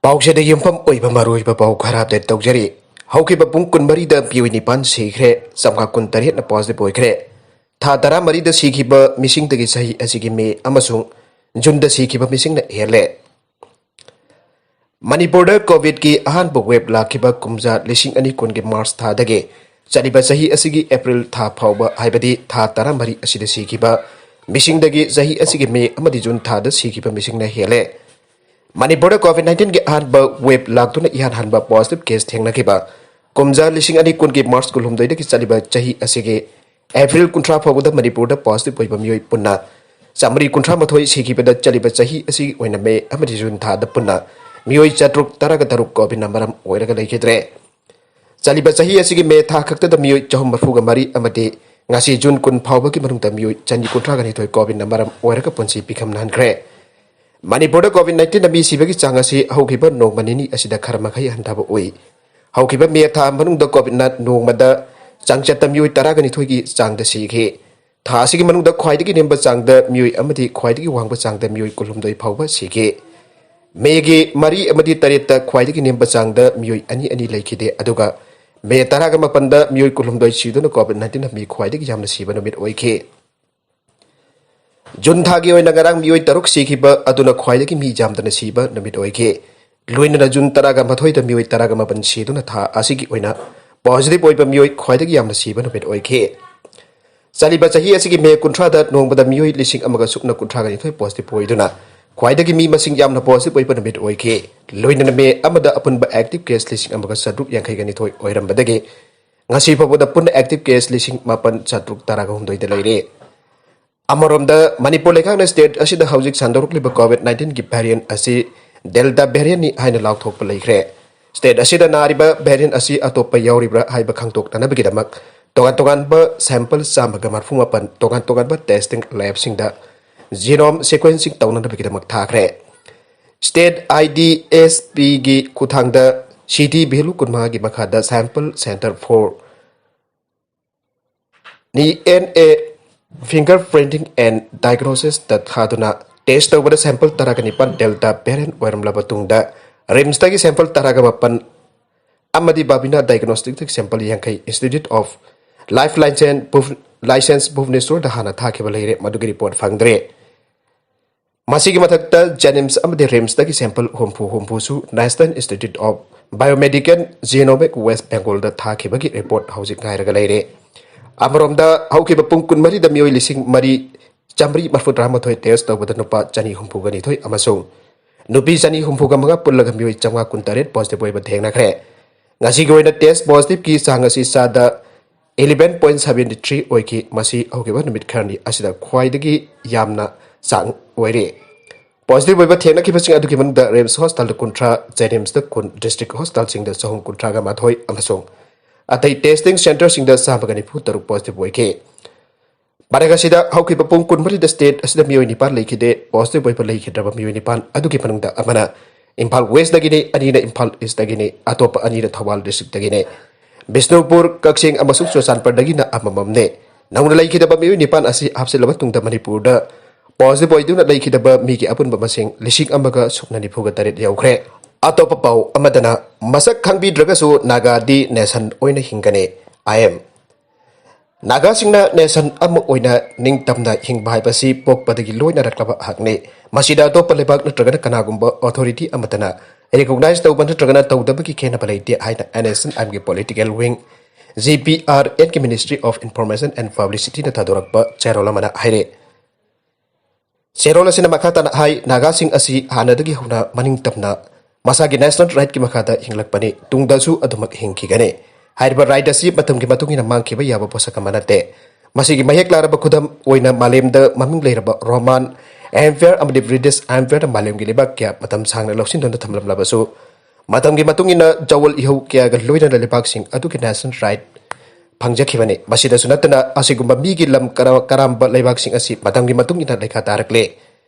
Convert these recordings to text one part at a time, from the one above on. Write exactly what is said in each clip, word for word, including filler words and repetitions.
ꯄꯥꯎꯆꯦꯗ ꯌꯨꯝꯐꯝ ꯑꯣꯏꯕ ꯃꯔꯨꯑꯣꯏꯕ ꯄꯥꯎ ꯈꯔ ꯑꯞꯗꯦꯠ ꯇꯧꯖꯔꯤ꯫ ꯍꯧꯈꯤꯕ ꯄꯨꯡ ꯀꯨꯟꯃꯔꯤꯗ ꯃꯤꯑꯣꯏ ꯅꯤꯄꯥꯟ ꯁꯤꯈ꯭ꯔꯦ, ꯆꯥꯝꯃꯉꯥ ꯀꯨꯟꯇꯔꯦꯠꯅ ꯄꯣꯖꯤꯇꯤꯚ ꯑꯣꯏꯈ꯭ꯔꯦ꯫ ꯊꯥ ꯇꯔꯥꯃꯔꯤꯗ ꯁꯤꯈꯤꯕ ꯃꯤꯁꯤꯡꯗꯒꯤ ꯆꯍꯤ ꯑꯁꯤꯒꯤ ꯃꯦ ꯑꯃꯁꯨꯡ ꯖꯨꯟꯗ ꯁꯤꯈꯤꯕ ꯃꯤꯁꯤꯡꯅ ꯍꯦꯜꯂꯦ꯫ ꯃꯅꯤꯄꯨꯔꯗ ꯀꯣꯚꯤꯗꯀꯤ ꯑꯍꯥꯟꯕ ꯋꯦꯕ ꯂꯥꯛꯈꯤꯕ ꯀꯨꯝꯖꯥ ꯂꯤꯁꯤꯡ ꯑꯅꯤ ꯀꯨꯟꯒꯤ ꯃꯥꯔꯆ ꯊꯥꯗꯒꯤ ꯆꯠꯂꯤꯕ ꯆꯍꯤ ꯑꯁꯤꯒꯤ ꯑꯦꯄ꯭ꯔꯤꯜ ꯊꯥ ꯐꯥꯎꯕ, ꯍꯥꯏꯕꯗꯤ ꯊꯥ ꯇꯔꯥꯃꯔꯤ ꯑꯁꯤꯗ ꯁꯤꯈꯤꯕ ꯃꯤꯁꯤꯡꯗꯒꯤ ꯆꯍꯤ ꯑꯁꯤꯒꯤ ꯃꯦ ꯑꯃꯗꯤ ꯖꯨꯟ ꯊꯥꯗ ꯁꯤꯈꯤꯕ ꯃꯤꯁꯤꯡꯅ ꯍꯦꯜꯂꯦ꯫ ꯃꯅꯤꯄꯨꯔꯗ ꯀꯣꯚꯤꯗ ꯅꯥꯏꯟꯇꯤꯟꯒꯤ ꯑꯍꯥꯟꯕ ꯋꯦꯕ ꯂꯥꯛꯇꯨꯅ ꯏꯍꯥꯟ ꯍꯥꯟꯕ ꯄꯣꯖꯤꯇꯤꯚ ꯀꯦꯁ ꯊꯦꯡꯅꯈꯤꯕ ꯀꯨꯝꯖꯥ ꯂꯤꯁꯤꯡ ꯑꯅꯤ ꯀꯨꯟꯒꯤ ꯃꯥꯔꯆ ꯀꯨꯟꯍꯨꯝꯗꯣꯏꯗꯒꯤ ꯆꯠꯂꯤꯕ ꯆꯍꯤ ꯑꯁꯤꯒꯤ ꯑꯦꯄ꯭ꯔꯤꯜ ꯀꯨꯟꯊ꯭ꯔꯥ ꯐꯥꯎꯕꯗ ꯃꯅꯤꯄꯨꯔꯗ ꯄꯣꯖꯤꯇꯤꯚ ꯑꯣꯏꯕ ꯃꯤꯑꯣꯏ ꯄꯨꯟꯅ ꯆꯥꯃꯔꯤ ꯀꯨꯟꯊ꯭ꯔꯥ ꯃꯥꯊꯣꯏ ꯁꯤꯈꯤꯕꯗ, ꯆꯠꯂꯤꯕ ꯆꯍꯤ ꯑꯁꯤꯒꯤ ꯑꯣꯏꯅ ꯃꯦ ꯑꯃꯗꯤ ꯖꯨꯟ ꯊꯥꯗ ꯄꯨꯟꯅ ꯃꯤꯑꯣꯏ ꯆꯥꯇ꯭ꯔꯨꯛ ꯇꯔꯥꯒ ꯇꯔꯨꯛ ꯀꯣꯚꯤꯗꯅ ꯃꯔꯝ ꯑꯣꯏꯔꯒ ꯂꯩꯈꯤꯗ꯭ꯔꯦ꯫ ꯆꯠꯂꯤꯕ ꯆꯍꯤ ꯑꯁꯤꯒꯤ ꯃꯦ ꯊꯥ ꯈꯛꯇꯗ ꯃꯤꯑꯣꯏ ꯆꯍꯨꯝ ꯃꯔꯤꯐꯨꯒ ꯃꯔꯤ ꯑꯃꯗꯤ ꯉꯁꯤ ꯖꯨꯟ ꯀꯨꯟ ꯐꯥꯎꯕꯒꯤ ꯃꯅꯨꯡꯗ ꯃꯤꯑꯣꯏ ꯆꯅꯤ ꯀꯨꯟꯊ꯭ꯔꯥꯒ ꯅꯤꯊꯣꯏ ꯀꯣꯚꯤꯗꯅ ꯃꯔꯝ ꯑꯣꯏꯔꯒ ꯄꯨꯟꯁꯤ ꯄꯤꯈꯝꯅꯍꯟꯈ꯭ꯔꯦ꯫ ꯃꯅꯤꯄꯨꯔꯗ ꯀꯣꯚꯤꯗ ꯅꯥꯏꯟꯇꯤꯟꯅ ꯃꯤ ꯁꯤꯕꯒꯤ ꯆꯥꯡ ꯑꯁꯤ ꯍꯧꯈꯤꯕ ꯅꯣꯡꯃ ꯅꯤꯅꯤ ꯑꯁꯤꯗ ꯈꯔ ꯃꯈꯩ ꯍꯟꯊꯕ ꯎꯏ꯫ ꯍꯧꯈꯤꯕ ꯃꯦ ꯊꯥ ꯃꯅꯨꯡꯗ ꯀꯣꯚꯤꯗꯅ ꯅꯣꯡꯃꯗ ꯆꯥꯡꯆꯠꯇ ꯃꯤꯑꯣꯏ ꯇꯔꯥꯒ ꯅꯤꯊꯣꯏꯒꯤ ꯆꯥꯡꯗ ꯁꯤꯈꯤ꯫ ꯊꯥ ꯑꯁꯤꯒꯤ ꯃꯅꯨꯡꯗ ꯈ꯭ꯋꯥꯏꯗꯒꯤ ꯅꯦꯝꯕ ꯆꯥꯡꯗ ꯃꯤꯑꯣꯏ ꯑꯃꯗꯤ ꯈ꯭ꯋꯥꯏꯗꯒꯤ ꯋꯥꯡꯕ ꯆꯥꯡꯗ ꯃꯤꯑꯣꯏ ꯀꯨꯟꯍꯨꯝꯗꯣꯏ ꯐꯥꯎꯕ ꯁꯤꯈꯤ꯫ ꯃꯦꯒꯤ ꯃꯔꯤ ꯑꯃꯗꯤ ꯇꯔꯦꯠꯇ ꯈ꯭ꯋꯥꯏꯗꯒꯤ ꯅꯦꯝꯕ ꯆꯥꯡꯗ ꯃꯤꯑꯣꯏ ꯑꯅꯤ ꯑꯅꯤ ꯂꯩꯈꯤꯗꯦ, ꯑꯗꯨꯒ ꯃꯦ ꯇꯔꯥꯒ ꯃꯥꯄꯟꯗ ꯃꯤꯑꯣꯏ ꯀꯨꯟꯍꯨꯝꯗꯣꯏ ꯁꯤꯗꯨꯅ ꯀꯣꯚꯤꯗ ꯅꯥꯏꯟꯇꯤꯟꯅ ꯃꯤ ꯈ꯭ꯋꯥꯏꯗꯒꯤ ꯌꯥꯝꯅ ꯁꯤꯕ ꯅꯨꯃꯤꯠ ꯑꯣꯏꯈꯤ꯫ ꯖꯨꯟ ꯊꯥꯒꯤ ꯑꯣꯏꯅ ꯉꯔꯥꯡ ꯃꯤꯑꯣꯏ ꯇꯔꯨꯛ ꯁꯤꯈꯤꯕ ꯑꯗꯨꯅ ꯈ꯭ꯋꯥꯏꯗꯒꯤ ꯃꯤ ꯌꯥꯝꯗꯅ ꯁꯤꯕ ꯅꯨꯃꯤꯠ ꯑꯣꯏꯈꯤ꯫ ꯂꯣꯏꯅꯅ ꯖꯨꯟ ꯇꯔꯥꯒ ꯃꯥꯊꯣꯏꯗ ꯃꯤꯑꯣꯏ ꯇꯔꯥꯒ ꯃꯥꯄꯟ ꯁꯤꯗꯨꯅ ꯊꯥ ꯑꯁꯤꯒꯤ ꯑꯣꯏꯅ ꯄꯣꯖꯤꯇꯤꯚ ꯑꯣꯏꯕ ꯃꯤꯑꯣꯏ ꯈ꯭ꯋꯥꯏꯗꯒꯤ ꯌꯥꯝꯅ ꯁꯤꯕ ꯅꯨꯃꯤꯠ ꯑꯣꯏꯈꯤ꯫ ꯆꯠꯂꯤꯕ ꯆꯍꯤ ꯑꯁꯤꯒꯤ ꯃꯦ ꯀꯨꯟꯊ꯭ꯔꯥꯗ ꯅꯣꯡꯃꯗ ꯃꯤꯑꯣꯏ ꯂꯤꯁꯤꯡ ꯑꯃꯒ ꯁꯨꯞꯅ ꯀꯨꯟꯊ꯭ꯔꯥꯒ ꯅꯤꯊꯣꯏ ꯄꯣꯖꯤꯇꯤꯚ ꯑꯣꯏꯗꯨꯅ ꯈ꯭ꯋꯥꯏꯗꯒꯤ ꯃꯤ ꯃꯁꯤꯡ ꯌꯥꯝꯅ ꯄꯣꯖꯤꯇꯤꯚ ꯑꯣꯏꯕ ꯅꯨꯃꯤꯠ ꯑꯣꯏꯈꯤ꯫ ꯂꯣꯏꯅꯅ ꯃꯦ ꯑꯃꯗ ꯑꯄꯨꯟꯕ ꯑꯦꯛꯇꯤꯚ ꯀꯦꯁ ꯂꯤꯁꯤꯡ ꯑꯃꯒ ꯆꯥꯇ꯭ꯔꯨꯛ ꯌꯥꯡꯈꯩꯒ ꯅꯤꯊꯣꯏ ꯑꯣꯏꯔꯝꯕꯗꯒꯤ ꯉꯁꯤ ꯐꯥꯎꯕꯗ ꯄꯨꯟꯅ ꯑꯦꯛꯇꯤꯚ ꯀꯦꯁ ꯂꯤꯁꯤꯡ ꯃꯥꯄꯟ ꯆꯥꯇ꯭ꯔꯨꯛ ꯇꯔꯥꯒ ꯍꯨꯝꯗꯣꯏꯗ ꯂꯩꯔꯦ꯫ ꯑꯃꯔꯣꯝꯗ, ꯃꯅꯤꯄꯨꯔ ꯂꯩꯉꯥꯛꯅ ꯁ꯭ꯇꯦꯠ ꯑꯁꯤꯗ ꯍꯧꯖꯤꯛ ꯁꯟꯗꯣꯔꯛꯂꯤꯕ ꯀꯣꯚꯤꯗ ꯅꯥꯏꯟꯇꯤꯟꯒꯤ ꯚꯦꯔꯤꯌꯦꯟꯠ ꯑꯁꯤ ꯗꯦꯜꯇꯥ ꯚꯦꯔꯤꯌꯦꯟꯠꯅꯤ ꯍꯥꯏꯅ ꯂꯥꯎꯊꯣꯛꯄ ꯂꯩꯈ꯭ꯔꯦ꯫ ꯁ꯭ꯇꯦꯠ ꯑꯁꯤꯗ ꯅꯥꯔꯤꯕ ꯚꯦꯔꯤꯌꯦꯟꯠ ꯑꯁꯤ ꯑꯇꯣꯞꯄ ꯌꯥꯎꯔꯤꯕ꯭ꯔꯥ ꯍꯥꯏꯕ ꯈꯪꯗꯣꯛꯅꯅꯕꯒꯤꯗꯃꯛ ꯇꯣꯉꯥꯟ ꯇꯣꯉꯥꯟꯕ ꯁꯦꯝꯄꯜ ꯆꯥꯝꯃꯒ ꯃꯔꯤꯐꯨ ꯃꯥꯄꯟ ꯇꯣꯉꯥꯟ ꯇꯣꯉꯥꯟꯕ ꯇꯦꯁꯇꯤꯡ ꯂꯦꯕꯁꯤꯡꯗ ꯖꯤꯅꯣꯝ ꯁꯤꯀ꯭ꯋꯦꯟꯁꯤꯡ ꯇꯧꯅꯅꯕꯒꯤꯗꯃꯛ ꯊꯥꯈ꯭ꯔꯦ꯫ ꯁ꯭ꯇꯦꯠ ꯑꯥꯏ ꯗꯤ ꯑꯦꯁ ꯄꯤꯒꯤ ꯈꯨꯠꯊꯥꯡꯗ ꯁꯤꯇꯤ ꯚꯦꯂꯨ ꯀꯨꯟꯃꯉꯥꯒꯤ ꯃꯈꯥꯗ sample centre for D N A fingerprinting and ꯗꯥꯏꯒ꯭ꯅꯣꯁꯤꯁꯇ ꯊꯥꯗꯨꯅ ꯇꯦꯁ ꯇꯧꯕꯗ ꯁꯦꯝꯄꯜ ꯇꯔꯥꯒ ꯅꯤꯄꯥꯟ ꯗꯦꯜꯇꯥ ꯚꯦꯔꯤꯌꯦꯟꯠ ꯑꯣꯏꯔꯝꯂꯕ ꯇꯨꯡꯗ ꯔꯤꯝꯁꯇꯒꯤ ꯁꯦꯝꯄꯜ ꯇꯔꯥꯒ ꯃꯥꯄꯟ ꯑꯃꯗꯤ ꯕꯥꯕꯤꯅꯥ ꯗꯥꯏꯒꯅꯣꯁꯇꯤꯛꯇꯒꯤ ꯁꯦꯝꯄꯜ ꯌꯥꯡꯈꯩ Institute of Life License Bhuv-, License ꯚꯨꯕꯅꯦꯁꯣꯔꯗ ꯍꯥꯟꯅ ꯊꯥꯈꯤꯕ ꯂꯩꯔꯦ, ꯃꯗꯨꯒꯤ ꯔꯤꯄꯣꯔꯠ ꯐꯪꯗ꯭ꯔꯦ꯫ ꯃꯁꯤꯒꯤ ꯃꯊꯛꯇ ꯖꯦꯅꯤꯝꯁ ꯑꯃꯗꯤ ꯔꯤꯝꯁꯇꯒꯤ ꯁꯦꯝꯄꯜ ꯍꯨꯝꯐꯨ ꯍꯨꯝꯐꯨꯁꯨ National Institute of Biomedical Genomic West Bengalꯗ ꯊꯥꯈꯤꯕꯒꯤ ꯔꯤꯄꯣꯔꯠ ꯍꯧꯖꯤꯛ ꯉꯥꯏꯔꯒ ꯂꯩꯔꯦ꯫ ꯑꯃꯔꯣꯝꯗ, ꯍꯧꯈꯤꯕ ꯄꯨꯡ ꯀꯨꯟꯃꯔꯤꯗ ꯃꯤꯑꯣꯏ ꯂꯤꯁꯤꯡ ꯃꯔꯤ ꯆꯥꯃꯔꯤ ꯃꯔꯤꯐꯨ ꯇꯔꯥꯃꯥꯊꯣꯏ ꯇꯦꯁ ꯇꯧꯕꯗ ꯅꯨꯄꯥ ꯆꯅꯤ ꯍꯨꯝꯐꯨꯒ ꯅꯤꯊꯣꯏ ꯑꯃꯁꯨꯡ ꯅꯨꯄꯤ ꯆꯅꯤ ꯍꯨꯝꯐꯨꯒ ꯃꯉꯥ ꯄꯨꯜꯂꯒ ꯃꯤꯑꯣꯏ ꯆꯥꯝꯃꯉꯥ ꯀꯨꯟꯇꯔꯦꯠ ꯄꯣꯖꯤꯇꯤꯚ ꯑꯣꯏꯕ ꯊꯦꯡꯅꯈ꯭ꯔꯦ꯫ ꯉꯁꯤꯒꯤ ꯑꯣꯏꯅ ꯇꯦꯁ ꯄꯣꯖꯤꯇꯤꯚꯀꯤ ꯆꯥꯡ ꯑꯁꯤ ꯆꯥꯗ eleven point seven three ꯑꯣꯏꯈꯤ꯫ ꯃꯁꯤ ꯍꯧꯈꯤꯕ ꯅꯨꯃꯤꯠ ꯈꯔꯅꯤ ꯑꯁꯤꯗ ꯈ꯭ꯋꯥꯏꯗꯒꯤ ꯌꯥꯝꯅ ꯆꯥꯡ ꯑꯣꯏꯔꯤ꯫ ꯄꯣꯖꯤꯇꯤꯚ ꯑꯣꯏꯕ ꯊꯦꯡꯅꯈꯤꯕꯁꯤꯡ ꯑꯗꯨꯒꯤ ꯃꯅꯨꯡꯗ ꯔꯤꯝꯁ ꯍꯣꯁꯄꯤꯇꯥꯜꯗ ꯀꯨꯟꯊ꯭ꯔꯥ, ꯖꯦꯅꯤꯝꯁꯇ ꯀꯨꯟ, ꯗꯤꯁꯇ꯭ꯔꯤꯛ ꯍꯣꯁꯄꯤꯇꯥꯜꯁꯤꯡꯗ ꯆꯍꯨꯝ ꯀꯨꯟꯊ꯭ꯔꯥꯒ ꯃꯥꯊꯣꯏ ꯑꯃꯁꯨꯡ ꯑꯇꯩ ꯇꯦꯁꯇꯤꯡ ꯁꯦꯟꯇꯔꯁꯤꯡꯗ ꯆꯥꯝꯃꯒ ꯅꯤꯐꯨ ꯇꯔꯨꯛ ꯄꯣꯖꯤꯇꯤꯚ ꯑꯣꯏꯈꯤ꯫ ꯃꯔꯛ ꯑꯁꯤꯗ, ꯍꯧꯈꯤꯕ ꯄꯨꯡ ꯀꯨꯟꯃꯔꯤꯗ ꯁ꯭ꯇꯦꯠ ꯑꯁꯤꯗ ꯃꯤꯑꯣꯏ ꯅꯤꯄꯥꯟ ꯂꯩꯈꯤꯗꯦ꯫ ꯄꯣꯖꯤꯇꯤꯚ ꯑꯣꯏꯕ ꯂꯩꯈꯤꯗ꯭ꯔꯕ ꯃꯤꯑꯣꯏ ꯅꯤꯄꯥꯟ ꯑꯗꯨꯒꯤ ꯃꯅꯨꯡꯗ ꯑꯃꯅ ꯏꯝꯐꯥꯜ ꯋꯦꯁꯇꯒꯤꯅꯤ, ꯑꯅꯤꯅ ꯏꯝꯐꯥꯜ ꯏꯁꯇꯒꯤꯅꯤ, ꯑꯇꯣꯞꯄ ꯑꯅꯤꯅ ꯊꯧꯕꯥꯜ ꯗꯤꯁꯇ꯭ꯔꯤꯛꯇꯒꯤꯅꯤ꯫ ꯕꯤꯁꯅꯨꯄꯨꯔ, ꯀꯛꯆꯤꯡ ꯑꯃꯁꯨꯡ ꯆꯨꯔꯆꯥꯟꯄꯨꯔꯗꯒꯤꯅ ꯑꯃꯃꯝꯅꯤ꯫ ꯅꯧꯅ ꯂꯩꯈꯤꯗꯕ ꯃꯤꯑꯣꯏ ꯅꯤꯄꯥꯟ ꯑꯁꯤ ꯍꯥꯞꯆꯤꯜꯂꯕ ꯇꯨꯡꯗ ꯃꯅꯤꯄꯨꯔꯗ ꯄꯣꯖꯤꯇꯤꯚ ꯑꯣꯏꯗꯨꯅ ꯂꯩꯈꯤꯗꯕ ꯃꯤꯒꯤ ꯑꯄꯨꯟꯕ ꯃꯁꯤꯡ ꯂꯤꯁꯤꯡ ꯑꯃꯒ ꯁꯨꯞꯅ ꯅꯤꯐꯨꯒ ꯇꯔꯦꯠ ꯌꯧꯈ꯭ꯔꯦ꯫ ꯑꯇꯣꯞꯄ ꯄꯥꯎ ꯑꯃꯗꯅ, ꯃꯁꯛ ꯈꯪꯕꯤꯗ꯭ꯔꯒꯁꯨ ꯅꯥꯒꯥꯗꯤ ꯅꯦꯁꯟ ꯑꯣꯏꯅ ꯍꯤꯡꯒꯅꯤ, ꯑꯥꯏ ꯑꯦꯝ꯫ ꯅꯥꯒꯥꯁꯤꯡꯅ ꯅꯦꯁꯟ ꯑꯃ ꯑꯣꯏꯅ ꯅꯤꯡꯇꯝꯅ ꯍꯤꯡꯕ ꯍꯥꯏꯕꯁꯤ ꯄꯣꯛꯄꯗꯒꯤ ꯂꯣꯏꯅꯔꯛꯂꯕ ꯍꯛꯅꯤ꯫ ꯃꯁꯤꯗ ꯑꯇꯣꯞꯄ ꯂꯩꯕꯥꯛ ꯅꯠꯇ꯭ꯔꯒꯅ ꯀꯅꯥꯒꯨꯝꯕ ꯑꯣꯊꯣꯔꯤꯇꯤ ꯑꯃꯠꯇꯅ ꯔꯤꯀꯣꯒꯅꯥꯏꯖ ꯇꯧꯕ ꯅꯠꯇ꯭ꯔꯒꯅ ꯇꯧꯗꯕꯒꯤ ꯈꯦꯠꯅꯕ ꯂꯩꯇꯦ ꯍꯥꯏꯅ ꯑꯦꯟ ꯑꯦꯁ ꯑꯦꯟ ꯑꯥꯏ ꯑꯦꯝꯒꯤ political wing, G P R ꯑꯦꯟꯒꯤ ꯃꯤꯅꯤꯁꯇ꯭ꯔꯤ ꯑꯣꯐ ꯏꯟꯐꯣꯔꯃꯦꯁꯟ ꯑꯦꯟ ꯄꯕ꯭ꯂꯤꯁꯤꯇꯤꯅ ꯊꯥꯗꯣꯔꯛꯄ ꯆꯦꯔꯣꯜ ꯑꯃꯅ ꯍꯥꯏꯔꯤ꯫ ꯆꯦꯔꯣꯜ ꯑꯁꯤꯅ ꯃꯈꯥ ꯇꯥꯅ ꯍꯥꯏ, ꯅꯥꯒꯥꯁꯤꯡ ꯑꯁꯤ ꯍꯥꯟꯅꯗꯒꯤ ꯍꯧꯅ ꯃꯅꯤꯡ ꯇꯝꯅ ꯃꯁꯥꯒꯤ ꯅꯦꯁꯅꯦꯜ ꯔꯥꯏꯠꯀꯤ ꯃꯈꯥꯗ ꯍꯤꯡꯂꯛꯄꯅꯤ, ꯇꯨꯡꯗꯁꯨ ꯑꯗꯨꯃꯛ ꯍꯤꯡꯈꯤꯒꯅꯤ꯫ ꯍꯥꯏꯔꯤꯕ ꯔꯥꯏꯠ ꯑꯁꯤ ꯃꯇꯝꯒꯤ ꯃꯇꯨꯡ ꯏꯟꯅ ꯃꯥꯡꯈꯤꯕ ꯌꯥꯕ ꯄꯣꯠꯁꯛ ꯑꯃ ꯅꯠꯇꯦ꯫ ꯃꯁꯤꯒꯤ ꯃꯌꯦꯛ ꯂꯥꯔꯕ ꯈꯨꯗꯝ ꯑꯣꯏꯅ ꯃꯥꯂꯦꯝꯗ ꯃꯃꯤꯡ ꯂꯩꯔꯕ ꯔꯣꯃꯥꯟ ꯑꯦꯝꯄꯤꯌꯔ ꯑꯃꯗꯤ ꯕ꯭ꯔꯤꯇꯤꯁ ꯑꯦꯝꯄꯤꯌꯔꯗ ꯃꯥꯂꯦꯝꯒꯤ ꯂꯩꯕꯥꯛ ꯀꯌꯥ ꯃꯇꯝ ꯁꯥꯡꯅ ꯂꯧꯁꯤꯟꯗꯨꯅ ꯊꯝꯂꯝꯂꯕꯁꯨ, ꯃꯇꯝꯒꯤ ꯃꯇꯨꯡ ꯏꯟꯅ ꯖꯋꯜ ꯏꯍꯧ ꯀꯌꯥꯒ ꯂꯣꯏꯅꯅ ꯂꯩꯕꯥꯛꯁꯤꯡ ꯑꯗꯨꯒꯤ ꯅꯦꯁꯅꯦꯜ ꯔꯥꯏꯠ ꯐꯪꯖꯈꯤꯕꯅꯤ꯫ ꯃꯁꯤꯗꯁꯨ ꯅꯠꯇꯅ, ꯑꯁꯤꯒꯨꯝꯕ ꯃꯤꯒꯤ ꯂꯝ ꯀꯔꯥ-, ꯀꯔꯥꯝꯕ ꯂꯩꯕꯥꯛꯁꯤꯡ ꯑꯁꯤ ꯃꯇꯝꯒꯤ ꯃꯇꯨꯡ ꯏꯟꯅ ꯂꯩꯈꯥ ꯇꯥꯔꯛꯂꯦ꯫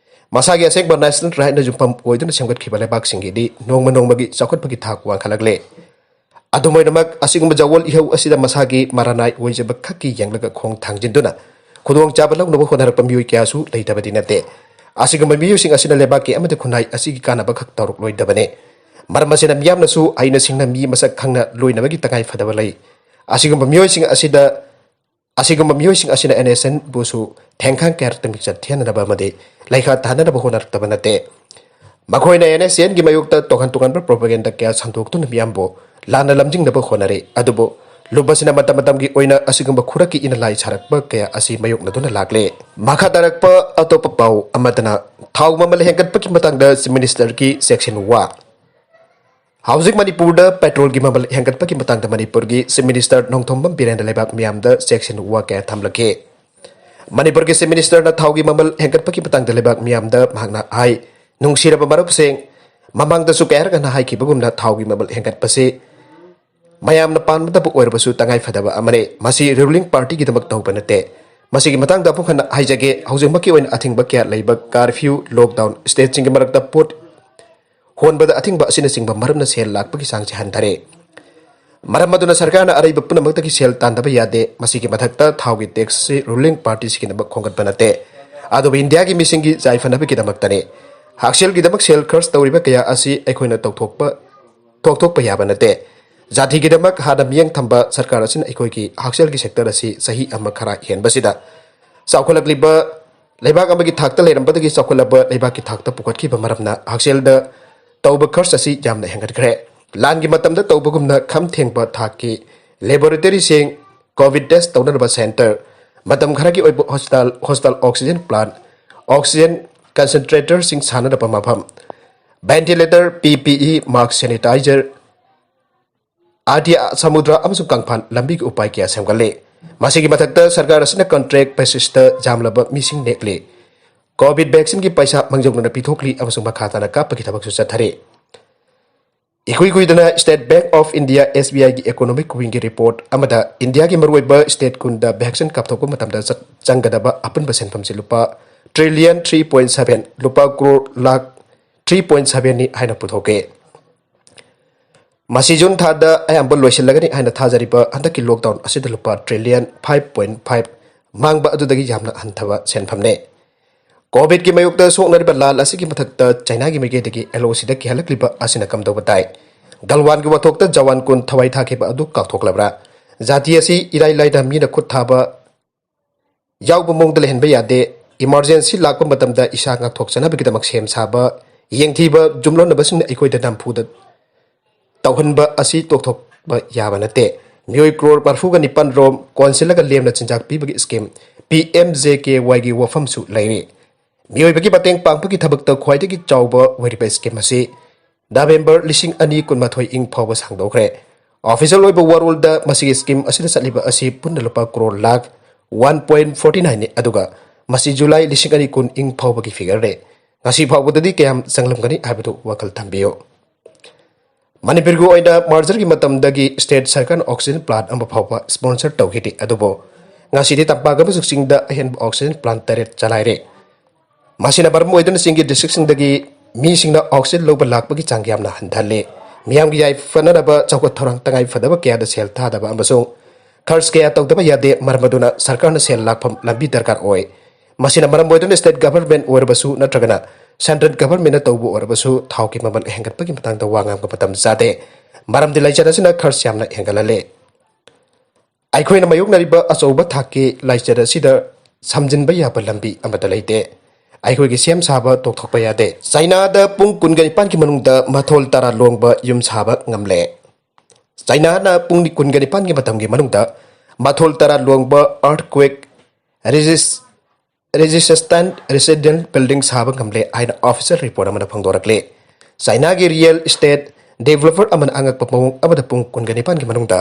ꯃꯁꯥꯒꯤ ꯑꯁꯦꯡꯕ ꯅꯦꯁꯅꯦꯜ ꯔꯥꯏꯠꯅ ꯌꯨꯝꯐꯝ ꯑꯣꯏꯗꯨꯅ ꯁꯦꯝꯒꯠꯈꯤꯕ ꯂꯩꯕꯥꯛꯁꯤꯡꯒꯤꯗꯤ ꯅꯣꯡꯃ ꯅꯣꯡꯃꯒꯤ ꯆꯥꯎꯈꯠꯄꯒꯤ ꯊꯥꯛ ꯋꯥꯡꯈꯠꯂꯛꯂꯦ꯫ ꯑꯗꯨꯝ ꯑꯣꯏꯅꯃꯛ, ꯑꯁꯤꯒꯨꯝꯕ ꯖꯋꯜ ꯏꯍꯧ ꯑꯁꯤꯗ ꯃꯁꯥꯒꯤ ꯃꯔꯥꯅꯥꯏ ꯑꯣꯏꯖꯕ ꯈꯛꯀꯤ ꯌꯦꯡꯂꯒ ꯈꯣꯡ ꯊꯥꯡꯖꯤꯟꯗꯨꯅ ꯈꯨꯗꯣꯡꯆꯥꯕ ꯂꯧꯅꯕ ꯍꯣꯠꯅꯔꯛꯄ ꯃꯤꯑꯣꯏ ꯀꯌꯥꯁꯨ ꯂꯩꯇꯕꯗꯤ ꯅꯠꯇꯦ꯫ ꯑꯁꯤꯒꯨꯝꯕ ꯃꯤꯑꯣꯏꯁꯤꯡ ꯑꯁꯤꯅ ꯂꯩꯕꯥꯛꯀꯤ ꯑꯃꯗꯤ ꯈꯨꯟꯅꯥꯏ ꯑꯁꯤꯒꯤ ꯀꯥꯟꯅꯕ ꯈꯛ ꯇꯧꯔꯛꯂꯣꯏꯗꯕꯅꯤ꯫ ꯃꯔꯝ ꯑꯁꯤꯅ ꯃꯤꯌꯥꯝꯅꯁꯨ ꯍꯩꯅ ꯁꯤꯡꯅ ꯃꯤ ꯃꯁꯛ ꯈꯪꯅ ꯂꯣꯏꯅꯕꯒꯤ ꯇꯉꯥꯏ ꯐꯗꯕ ꯂꯩ꯫ ꯑꯁꯤꯒꯨꯝꯕ ꯃꯤꯑꯣꯏꯁꯤꯡ ꯑꯁꯤꯗ ꯑꯁꯤꯒꯨꯝꯕ ꯃꯤꯑꯣꯏꯁꯤꯡ ꯑꯁꯤꯅ NSNꯕꯨꯁꯨ ꯊꯦꯡꯈꯥꯡ ꯀꯌꯥꯔꯛꯇ ꯃꯤꯡꯆꯠ ꯊꯦꯡꯅꯅꯕ ꯑꯃꯗꯤ ꯂꯩꯈꯥ ꯇꯥꯍꯟꯅꯅꯕ ꯍꯣꯠꯅꯔꯛꯇꯕ ꯅꯠꯇꯦ꯫ ꯃꯈꯣꯏꯅ NSNꯒꯤ ꯃꯥꯌꯣꯛꯇ ꯇꯣꯉꯥꯟ ꯇꯣꯉꯥꯟꯕ propaganda ꯀꯌꯥ ꯁꯟꯗꯣꯛꯇꯨꯅ ꯃꯤꯌꯥꯝꯕꯨ ꯂꯥꯟꯅ ꯂꯝꯖꯤꯡꯅꯕ ꯍꯣꯠꯅꯔꯤ꯫ ꯑꯗꯨꯕꯨ ꯂꯨꯞ ꯑꯁꯤꯅ ꯃꯇꯝ ꯃꯇꯝꯒꯤ ꯑꯣꯏꯅ ꯑꯁꯤꯒꯨꯝꯕ ꯈꯨꯔꯛꯀꯤ ꯏꯅ ꯂꯥꯏ ꯁꯥꯔꯛꯄ ꯀꯌꯥ ꯑꯁꯤ ꯃꯥꯌꯣꯛꯅꯗꯨꯅ ꯂꯥꯛꯂꯦ꯫ ꯃꯈꯥ ꯇꯥꯔꯛꯄ ꯑꯇꯣꯞꯄ ꯄꯥꯎ ꯑꯃꯗꯅ ꯊꯥꯎ ꯃꯃꯜ ꯍꯦꯟꯒꯠꯄꯒꯤ ꯃꯇꯥꯡꯗ Chief Ministerꯒꯤ ꯆꯦꯛꯁꯤꯟ ꯋꯥ꯫ ꯍꯧꯖꯤꯛ ꯃꯅꯤꯄꯨꯔꯗ petrolꯒꯤ ꯃꯃꯜ ꯍꯦꯟꯒꯠꯄꯒꯤ ꯃꯇꯥꯡꯗ ꯃꯅꯤꯄꯨꯔꯒꯤ Chief Minister ꯅꯣꯡꯊꯣꯝꯕꯝ ꯕꯤꯔꯦꯟꯅ ꯂꯩꯕꯥꯛ ꯃꯤꯌꯥꯝꯗ ꯆꯦꯛꯁꯤꯟ ꯋꯥ ꯀꯌꯥ ꯊꯝꯂꯛꯈꯤ꯫ ꯃꯅꯤꯄꯨꯔꯒꯤ Chief Ministerꯅ ꯊꯥꯎꯒꯤ ꯃꯃꯜ ꯍꯦꯟꯒꯠꯄꯒꯤ ꯃꯇꯥꯡꯗ ꯂꯩꯕꯥꯛ ꯃꯤꯌꯥꯝꯗ ꯃꯍꯥꯛꯅ ꯍꯥꯏ, ꯅꯨꯡꯁꯤꯔꯕ ꯃꯔꯨꯞꯁꯤꯡ, ꯃꯃꯥꯡꯗꯁꯨ ꯀꯌꯥꯔꯛ ꯍꯟꯅ ꯍꯥꯏꯈꯤꯕꯒꯨꯝꯅ ꯊꯥꯎꯒꯤ ꯃꯃꯜ ꯍꯦꯟꯒꯠꯄꯁꯤ ꯃꯌꯥꯝꯅ ꯄꯥꯝꯅꯗꯕ ꯑꯣꯏꯔꯕꯁꯨ ꯇꯉꯥꯏ ꯐꯗꯕ ꯑꯃꯅꯤ꯫ ꯃꯁꯤ ruling partyꯒꯤꯗꯃꯛ ꯇꯧꯕ ꯅꯠꯇꯦ꯫ ꯃꯁꯤꯒꯤ ꯃꯇꯥꯡꯗ ꯑꯃꯨꯛ ꯍꯟꯅ ꯍꯥꯏꯖꯒꯦ, ꯍꯧꯖꯤꯛꯃꯛꯀꯤ ꯑꯣꯏꯅ ꯑꯊꯤꯡꯕ ꯀꯌꯥ ꯂꯩꯕ, curfew, lockdown, stateꯁꯤꯡꯒꯤ ꯃꯔꯛꯇ ꯄꯣꯠ ꯍꯣꯟꯕꯗ ꯑꯊꯤꯡꯕ ꯑꯁꯤꯅꯆꯤꯡꯕ ꯃꯔꯝꯅ ꯁꯦꯜ ꯂꯥꯛꯄꯒꯤ ꯆꯥꯡꯁꯤ ꯍꯟꯊꯔꯦ꯫ ꯃꯔꯝ ꯑꯗꯨꯅ ꯁꯔꯀꯥꯔꯅ ꯑꯔꯩꯕ ꯄꯨꯝꯅꯃꯛꯇꯒꯤ ꯁꯦꯜ ꯇꯥꯟꯗꯕ ꯌꯥꯗꯦ꯫ ꯃꯁꯤꯒꯤ ꯃꯊꯛꯇ ꯊꯥꯎꯒꯤ taxꯁꯤ ruling partyꯁꯤꯒꯤꯗꯃꯛ ꯈꯣꯝꯒꯠꯄ ꯅꯠꯇꯦ꯫ ꯑꯗꯨꯕꯨ ꯏꯟꯗꯤꯌꯥꯒꯤ ꯃꯤꯁꯤꯡꯒꯤ ꯌꯥꯏꯐꯅꯕꯒꯤꯗꯃꯛꯇꯅꯤ꯫ ꯍꯛꯁꯦꯜꯒꯤꯗꯃꯛ ꯁꯦꯜ ꯈꯔꯆ ꯇꯧꯔꯤꯕ ꯀꯌꯥ ꯑꯁꯤ ꯑꯩꯈꯣꯏꯅ ꯇꯧꯊꯣꯛꯄ, ꯊꯣꯛꯊꯣꯛꯄ ꯌꯥꯕ ꯅꯠꯇꯦ꯫ ꯖꯥꯇꯤꯒꯤꯗꯃꯛ ꯍꯥꯟꯅ ꯃꯤꯠꯌꯦꯡ ꯊꯝꯕ ꯁꯔꯀꯥꯔ ꯑꯁꯤꯅ ꯑꯩꯈꯣꯏꯒꯤ ꯍꯛꯁꯦꯜꯒꯤ sector ꯑꯁꯤ ꯆꯍꯤ ꯑꯃ ꯈꯔ ꯍꯦꯟꯕꯁꯤꯗ ꯆꯥꯎꯈꯠꯂꯛꯂꯤꯕ ꯂꯩꯕꯥꯛ ꯑꯃꯒꯤ ꯊꯥꯛꯇ ꯂꯩꯔꯝꯕꯗꯒꯤ ꯆꯥꯎꯈꯠꯂꯕ ꯂꯩꯕꯥꯛꯀꯤ ꯊꯥꯛꯇ ꯄꯨꯈꯠꯈꯤꯕ ꯃꯔꯝꯅ ꯍꯛꯁꯦꯜꯗ ꯇꯧꯕ ꯈꯔꯆ ꯑꯁꯤ ꯌꯥꯝꯅ ꯍꯦꯟꯒꯠꯈ꯭ꯔꯦ꯫ ꯂꯥꯟꯒꯤ ꯃꯇꯝꯗ ꯇꯧꯕꯒꯨꯝꯅ ꯈꯝ ꯊꯦꯡꯕ ꯊꯥꯛꯀꯤ laboratoryꯁꯤꯡ, COVID test ꯇꯧꯅꯅꯕ center, ꯃꯇꯝ ꯈꯔꯒꯤ ꯑꯣꯏꯕ hospital, hospital oxygen plant, oxygen concentratorꯁꯤꯡ ꯁꯥꯟꯅꯅꯕ ꯃꯐꯝ, ventilator, PPE, mask, sanitizer, ꯑꯇꯤꯌꯥ, ꯁꯃꯨꯗ꯭ꯔ ꯑꯃꯁꯨꯡ ꯀꯪꯐꯥꯟ ꯂꯝꯕꯤꯒꯤ ꯎꯄꯥꯏ ꯀꯌꯥ ꯁꯦꯝꯒꯠꯂꯤ꯫ ꯃꯁꯤꯒꯤ ꯃꯊꯛꯇ ꯁꯔꯀꯥꯔ ꯑꯁꯤꯅ contract basisꯇ ꯌꯥꯝꯂꯕ ꯃꯤꯁꯤꯡ ꯅꯦꯛꯂꯤ꯫ COVID vaccineꯒꯤ ꯄꯩꯁꯥ ꯃꯥꯡꯖꯧꯅꯅ ꯄꯤꯊꯣꯛꯂꯤ ꯑꯃꯁꯨꯡ ꯃꯈꯥ ꯇꯥꯅ ꯀꯥꯞꯄꯒꯤ ꯊꯕꯛꯁꯨ ꯆꯠꯊꯔꯤ꯫ ꯏꯀꯨꯏ ꯀꯨꯏꯗꯅ State Bank of India, SBIꯒꯤ economic wingꯒꯤ report ꯑꯃꯗ ꯏꯟꯗꯤꯌꯥꯒꯤ ꯃꯔꯨꯑꯣꯏꯕ state ꯀꯨꯟꯗ vaccine ꯀꯥꯞꯊꯣꯛꯄ ꯃꯇꯝꯗ ꯆꯠ-, ꯆꯪꯒꯗꯕ ꯑꯄꯨꯟꯕ ꯁꯦꯟꯐꯝꯁꯤ ꯂꯨꯄꯥ trillion three point seven, ꯂꯨꯄꯥ crore ꯂꯥꯈ three point sevenꯅꯤ ꯍꯥꯏꯅ ꯄꯨꯊꯣꯛꯈꯤ꯫ ꯃꯁꯤ ꯖꯨꯟ ꯊꯥꯗ ꯑꯌꯥꯝꯕ ꯂꯣꯏꯁꯤꯜꯂꯒꯅꯤ ꯍꯥꯏꯅ ꯊꯥꯖꯔꯤꯕ ꯍꯟꯗꯛꯀꯤ lockdown ꯑꯁꯤꯗ ꯂꯨꯄꯥ trillion five point five ꯃꯥꯡꯕ ꯑꯗꯨꯗꯒꯤ ꯌꯥꯝꯅ ꯍꯟꯊꯕ ꯁꯦꯟꯐꯝꯅꯦ꯫ ꯀꯣꯚꯤꯗꯀꯤ ꯃꯥꯌꯣꯛꯇ ꯁꯣꯛꯅꯔꯤꯕ ꯂꯥꯟ ꯑꯁꯤꯒꯤ ꯃꯊꯛꯇ ꯆꯥꯏꯅꯥꯒꯤ ꯃꯥꯏꯀꯩꯗꯒꯤ ꯑꯦꯜ ꯑꯣ ꯁꯤꯗ ꯀꯤꯍꯜꯂꯛꯂꯤꯕ ꯑꯁꯤꯅ ꯀꯝꯗꯧꯕ ꯇꯥꯏ? ꯒꯜꯋꯥꯟꯒꯤ ꯋꯥꯊꯣꯛꯇ ꯖꯋꯥꯟ ꯀꯨꯟ ꯊꯋꯥꯏ ꯊꯥꯈꯤꯕ ꯑꯗꯨ ꯀꯥꯎꯊꯣꯛꯂꯕ꯭ꯔꯥ? ꯖꯥꯇꯤ ꯑꯁꯤ ꯏꯔꯥꯏ ꯂꯥꯏꯅ ꯃꯤꯅ ꯈꯨꯠ ꯊꯥꯕ ꯌꯥꯎꯕ ꯃꯑꯣꯡꯗ ꯂꯩꯍꯟꯕ ꯌꯥꯗꯦ꯫ ꯏꯃꯥꯔꯖꯦꯟꯁꯤ ꯂꯥꯛꯄ ꯃꯇꯝꯗ ꯏꯁꯥ ꯉꯥꯛꯊꯣꯛꯆꯅꯕꯒꯤꯗꯃꯛ ꯁꯦꯝ ꯁꯥꯕ ꯌꯦꯡꯊꯤꯕ ꯖꯨꯝꯂꯣꯟꯅꯕꯁꯤꯡꯅ ꯑꯩꯈꯣꯏꯗ ꯅꯝꯐꯨꯗ ꯇꯧꯍꯟꯕ ꯑꯁꯤ ꯇꯣꯛꯊꯣꯛꯄ ꯌꯥꯕ ꯅꯠꯇꯦ꯫ ꯃꯤꯑꯣꯏ ꯀ꯭ꯔꯣꯔ ꯃꯔꯤꯐꯨꯒ ꯅꯤꯄꯥꯟ ꯔꯣꯝ ꯀꯣꯟꯁꯤꯜꯂꯒ ꯂꯦꯝꯅ ꯆꯤꯟꯖꯥꯛ ꯄꯤꯕꯒꯤ scheme P M J K ꯋꯥꯏꯒꯤ ꯋꯥꯐꯝꯁꯨ ꯂꯩꯔꯤ꯫ ꯃꯤꯑꯣꯏꯕꯒꯤ ꯃꯇꯦꯡ ꯄꯥꯡꯕꯒꯤ ꯊꯕꯛꯇ ꯈ꯭ꯋꯥꯏꯗꯒꯤ ꯆꯥꯎꯕ ꯑꯣꯏꯔꯤꯕ ꯁ꯭ꯀꯤꯝ ꯑꯁꯤ ꯅꯕꯦꯝꯕꯔ ꯂꯤꯁꯤꯡ ꯑꯅꯤ ꯀꯨꯟꯃꯥꯊꯣꯏ ꯏꯪ ꯐꯥꯎꯕ ꯁꯥꯡꯗꯣꯛꯈ꯭ꯔꯦ꯫ ꯑꯣꯐꯤꯁꯤꯌꯦꯜ ꯑꯣꯏꯕ ꯋꯥꯔꯣꯜꯗ ꯃꯁꯤꯒꯤ ꯁ꯭ꯀꯤꯝ ꯑꯁꯤꯗ ꯆꯠꯂꯤꯕ ꯑꯁꯤ ꯄꯨꯟꯅ ꯂꯨꯄꯥ crore lakh one point forty ꯅꯥꯏꯟꯅꯤ, ꯑꯗꯨꯒ ꯃꯁꯤ ꯖꯨꯂꯥꯏ ꯂꯤꯁꯤꯡ ꯑꯅꯤ ꯀꯨꯟ ꯏꯪ ꯐꯥꯎꯕꯒꯤ ꯐꯤꯒꯔꯅꯤ꯫ ꯉꯁꯤ ꯐꯥꯎꯕꯗꯗꯤ ꯀꯌꯥꯝ ꯆꯪꯂꯝꯒꯅꯤ ꯍꯥꯏꯕꯗꯨ ꯋꯥꯈꯜ ꯊꯝꯕꯤꯌꯨ꯫ ꯃꯅꯤꯄꯨꯔꯒꯤ ꯑꯣꯏꯅ ꯃꯥꯔꯆꯀꯤ ꯃꯇꯝꯗꯒꯤ ꯁ꯭ꯇꯦꯠ ꯁꯔꯀꯥꯔꯅ ꯑꯣꯛꯁꯤꯖꯦꯟ ꯄ꯭ꯂꯥꯟ ꯑꯃ ꯐꯥꯎꯕ ꯁ꯭ꯄꯣꯟꯁꯔ ꯇꯧꯈꯤꯗꯦ, ꯑꯗꯨꯕꯨ ꯉꯁꯤꯗꯤ ꯇꯝꯄꯥꯛ ꯑꯃꯁꯨꯡ ꯆꯤꯡꯗ ꯑꯍꯦꯟꯕ ꯑꯣꯛꯁꯤꯖꯦꯟ ꯄ꯭ꯂꯥꯟ ꯇꯔꯦꯠ ꯆꯂꯥꯏꯔꯦ꯫ ꯃꯁꯤꯅ ꯃꯔꯝ ꯑꯣꯏꯗꯨꯅ ꯆꯤꯡꯒꯤ ꯗꯤꯁꯇ꯭ꯔꯤꯛꯁꯤꯡꯗꯒꯤ ꯃꯤꯁꯤꯡꯅ ꯑꯣꯛꯁꯤꯖꯦꯟ ꯂꯧꯕ ꯂꯥꯛꯄꯒꯤ ꯆꯥꯡ ꯌꯥꯝꯅ ꯍꯟꯊꯍꯜꯂꯤ꯫ ꯃꯤꯌꯥꯝꯒꯤ ꯌꯥꯏꯐꯅꯅꯕ ꯆꯥꯎꯈꯠ ꯊꯧꯔꯥꯡ ꯇꯉꯥꯏ ꯐꯗꯕ ꯀꯌꯥꯗ ꯁꯦꯜ ꯊꯥꯗꯕ ꯑꯃꯁꯨꯡ ꯈꯔꯆ ꯀꯌꯥ ꯇꯧꯗꯕ ꯌꯥꯗꯦ, ꯃꯔꯝ ꯑꯗꯨꯅ ꯁꯔꯀꯥꯔꯅ ꯁꯦꯜ ꯂꯥꯛꯐꯝ ꯂꯝꯕꯤ ꯗꯔꯀꯥꯔ ꯑꯣꯏ꯫ ꯃꯁꯤꯅ ꯃꯔꯝ ꯑꯣꯏꯗꯨꯅ ꯁ꯭ꯇꯦꯠ ꯒꯚꯔꯟꯃꯦꯟꯠ ꯑꯣꯏꯔꯕꯁꯨ ꯅꯠꯇ꯭ꯔꯒꯅ ꯁꯦꯟꯇ꯭ꯔꯦꯜ ꯒꯚꯔꯟꯃꯦꯟꯠꯅ ꯇꯧꯕ ꯑꯣꯏꯔꯕꯁꯨ ꯊꯥꯎꯒꯤ ꯃꯃꯜ ꯍꯦꯟꯒꯠꯄꯒꯤ ꯃꯇꯥꯡꯗ ꯋꯥ ꯉꯥꯡꯕ ꯃꯇꯝ ꯆꯥꯗꯦ, ꯃꯔꯝꯗꯤ ꯂꯥꯏꯆꯠ ꯑꯁꯤꯅ ꯈꯔꯆ ꯌꯥꯝꯅ ꯍꯦꯟꯒꯠꯍꯜꯂꯦ꯫ ꯑꯩꯈꯣꯏꯅ ꯃꯥꯌꯣꯛꯅꯔꯤꯕ ꯑꯆꯧꯕ ꯊꯥꯛꯀꯤ ꯂꯥꯏꯆꯠ ꯑꯁꯤꯗ ꯁꯝꯖꯤꯟꯕ ꯌꯥꯕ ꯂꯝꯕꯤ ꯑꯃꯠꯇ ꯂꯩꯇꯦ꯫ ꯑꯩꯈꯣꯏꯒꯤ ꯁꯦꯝ ꯁꯥꯕ ꯇꯣꯛꯊꯣꯛꯄ ꯌꯥꯗꯦ꯫ ꯆꯥꯏꯅꯥꯗ ꯄꯨꯡ ꯀꯨꯟꯒ ꯅꯤꯄꯥꯟꯒꯤ ꯃꯅꯨꯡꯗ ꯃꯊꯣꯜ ꯇꯔꯥ ꯂꯣꯡꯕ ꯌꯨꯝ ꯁꯥꯕ ꯉꯝꯂꯦ꯫ ꯆꯥꯏꯅꯥꯅ ꯄꯨꯡ ꯀꯨꯟꯒ ꯅꯤꯄꯥꯟꯒꯤ ꯃꯇꯝꯒꯤ ꯃꯅꯨꯡꯗ ꯃꯊꯣꯜ ꯇꯔꯥ ꯂꯣꯡꯕ earthquake resist-, resistant residential building ꯁꯥꯕ ꯉꯝꯂꯦ ꯍꯥꯏꯅ ꯑꯣꯐꯤꯁꯤꯌꯦꯜ ꯔꯤꯄꯣꯔꯠ ꯑꯃꯅ ꯐꯣꯡꯗꯣꯔꯛꯂꯤ꯫ ꯆꯥꯏꯅꯥꯒꯤ ꯔꯤꯌꯦꯜ ꯏꯁꯇꯦꯠ ꯗꯤꯕꯦꯂꯄꯔ ꯑꯃꯅ ꯑꯉꯛꯄ ꯃꯑꯣꯡ ꯑꯃꯗ ꯄꯨꯡ ꯀꯨꯟꯒ ꯅꯤꯄꯥꯟꯒꯤ ꯃꯅꯨꯡꯗ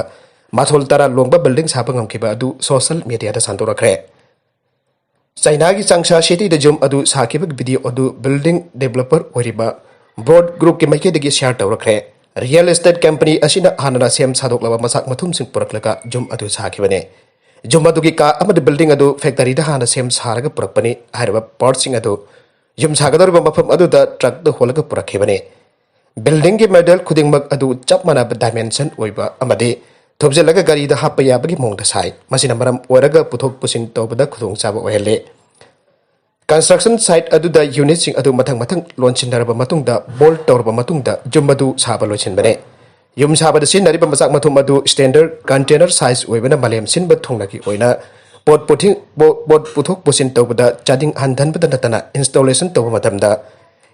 ꯃꯊꯣꯜ ꯇꯔꯥ ꯂꯣꯡꯕ ꯕꯤꯜꯗꯤꯡ ꯁꯥꯕ ꯉꯝꯈꯤꯕ ꯑꯗꯨ ꯁꯣꯁꯤꯌꯦꯜ ꯃꯤꯗꯤꯌꯥꯗ ꯁꯟꯗꯣꯔꯛꯈ꯭ꯔꯦ꯫ ꯆꯥꯏꯅꯥꯒꯤ ꯆꯥꯡꯁꯥ ꯁꯤꯇꯤꯗ ꯌꯨꯝ ꯑꯗꯨ ꯁꯥꯈꯤꯕꯒꯤ ꯚꯤꯗꯤꯑꯣ ꯑꯗꯨ ꯕꯤꯜꯗꯤꯡ ꯗꯤꯕꯦꯂꯄꯔ ꯑꯣꯏꯔꯤꯕ ꯕ꯭ꯔꯣꯗ ꯒ꯭ꯔꯨꯞꯀꯤ ꯃꯥꯏꯀꯩꯗꯒꯤ ꯁꯤꯌꯥꯔ ꯇꯧꯔꯛꯈ꯭ꯔꯦ꯫ ꯔꯤꯌꯦꯜ ꯏꯁꯇꯦꯠ ꯀꯝꯄꯅꯤ ꯑꯁꯤꯅ ꯍꯥꯟꯅꯅ ꯁꯦꯝ ꯁꯥꯗꯣꯛꯂꯕ ꯃꯆꯥꯛ ꯃꯊꯨꯝꯁꯤꯡ ꯄꯨꯔꯛꯂꯒ ꯌꯨꯝ ꯑꯗꯨ ꯁꯥꯈꯤꯕꯅꯤ꯫ ꯌꯨꯝ ꯑꯗꯨꯒꯤ ꯀꯥ ꯑꯃꯗꯤ ꯕꯤꯜꯗꯤꯡ ꯑꯗꯨ ꯐꯦꯛꯇꯔꯤꯗ ꯍꯥꯟꯅ ꯁꯦꯝ ꯁꯥꯔꯒ ꯄꯨꯔꯛꯄꯅꯤ꯫ ꯍꯥꯏꯔꯤꯕ ꯄꯥꯔꯠꯁꯤꯡ ꯑꯗꯨ ꯌꯨꯝ ꯁꯥꯒꯗꯧꯔꯤꯕ ꯃꯐꯝ ꯑꯗꯨꯗ ꯇ꯭ꯔꯛꯇ ꯍꯣꯜꯂꯒ ꯄꯨꯔꯛꯈꯤꯕꯅꯤ꯫ ꯕꯤꯜꯗꯤꯡꯒꯤ ꯃꯣꯗꯦꯜ ꯈꯨꯗꯤꯡꯃꯛ ꯑꯗꯨ ꯆꯞ ꯃꯥꯟꯅꯕ ꯗꯥꯏꯃꯦꯟꯁꯟ ꯑꯣꯏꯕ ꯑꯃꯗꯤ ꯊꯨꯞꯆꯤꯜꯂꯒ ꯒꯥꯔꯤꯗ ꯍꯥꯞꯄ ꯌꯥꯕꯒꯤ ꯃꯑꯣꯡꯗ ꯁꯥꯏ꯫ ꯃꯁꯤꯅ ꯃꯔꯝ ꯑꯣꯏꯔꯒ ꯄꯨꯊꯣꯛ ꯄꯨꯁꯤꯟ ꯇꯧꯕꯗ ꯈꯨꯗꯣꯡꯆꯥꯕ ꯑꯣꯏꯍꯜꯂꯤ꯫ Construction site ꯑꯗꯨꯗ unitꯁꯤꯡ ꯑꯗꯨ ꯃꯊꯪ ꯃꯊꯪ ꯂꯣꯟꯁꯤꯟꯅꯔꯕ ꯃꯇꯨꯡꯗ bolt ꯇꯧꯔꯕ ꯃꯇꯨꯡꯗ ꯌꯨꯝ ꯑꯗꯨ ꯁꯥꯕ ꯂꯣꯏꯁꯤꯟꯕꯅꯦ꯫ ꯌꯨꯝ ꯁꯥꯕꯗ ꯁꯤꯖꯤꯟꯅꯔꯤꯕ ꯃꯆꯥꯛ ꯃꯊꯨꯝ ꯑꯗꯨ standard container size ꯑꯣꯏꯕꯅ ꯃꯥꯂꯦꯝ ꯁꯤꯟꯕ ꯊꯨꯡꯅꯒꯤ ꯑꯣꯏꯅ ꯄꯣꯠ ꯄꯨꯊꯤ-, ꯄꯣ-, ꯄꯣꯠ ꯄꯨꯊꯣꯛ ꯄꯨꯁꯤꯟ ꯇꯧꯕꯗ ꯆꯥꯗꯤꯡ ꯍꯟꯊꯍꯟꯕꯗ ꯅꯠꯇꯅ installation ꯇꯧꯕ ꯃꯇꯝꯗ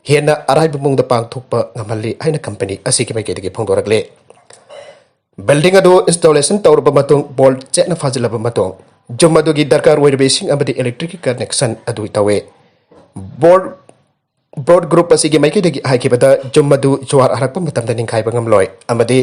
ꯍꯦꯟꯅ ꯑꯔꯥꯏꯕ ꯃꯑꯣꯡꯗ ꯄꯥꯡꯊꯣꯛꯄ ꯉꯝꯍꯜꯂꯤ ꯍꯥꯏꯅ company ꯑꯁꯤꯒꯤ ꯃꯥꯏꯀꯩꯗꯒꯤ ꯐꯣꯡꯗꯣꯔꯛꯂꯤ꯫ Building ꯑꯗꯨ installation ꯇꯧꯔꯕ ꯃꯇꯨꯡ, bolt ꯆꯦꯠꯅ ꯐꯥꯖꯤꯜꯂꯕ ꯃꯇꯨꯡ, ꯌꯨꯝ ꯑꯗꯨꯒꯤ ꯗꯔꯀꯥꯔ ꯑꯣꯏꯔꯤꯕ ꯏꯁꯤꯡ ꯑꯃꯗꯤ electricꯀꯤ connection ꯑꯗꯨ ꯇꯧꯏ꯫ Board, board group ꯑꯁꯤꯒꯤ ꯃꯥꯏꯀꯩꯗꯒꯤ ꯍꯥꯏꯈꯤꯕꯗ, ꯌꯨꯝ ꯑꯗꯨ ꯖꯨꯋꯥꯔ ꯍꯥꯔꯛꯄ ꯃꯇꯝꯗ ꯅꯤꯡꯈꯥꯏꯕ ꯉꯝꯂꯣꯏ ꯑꯃꯗꯤ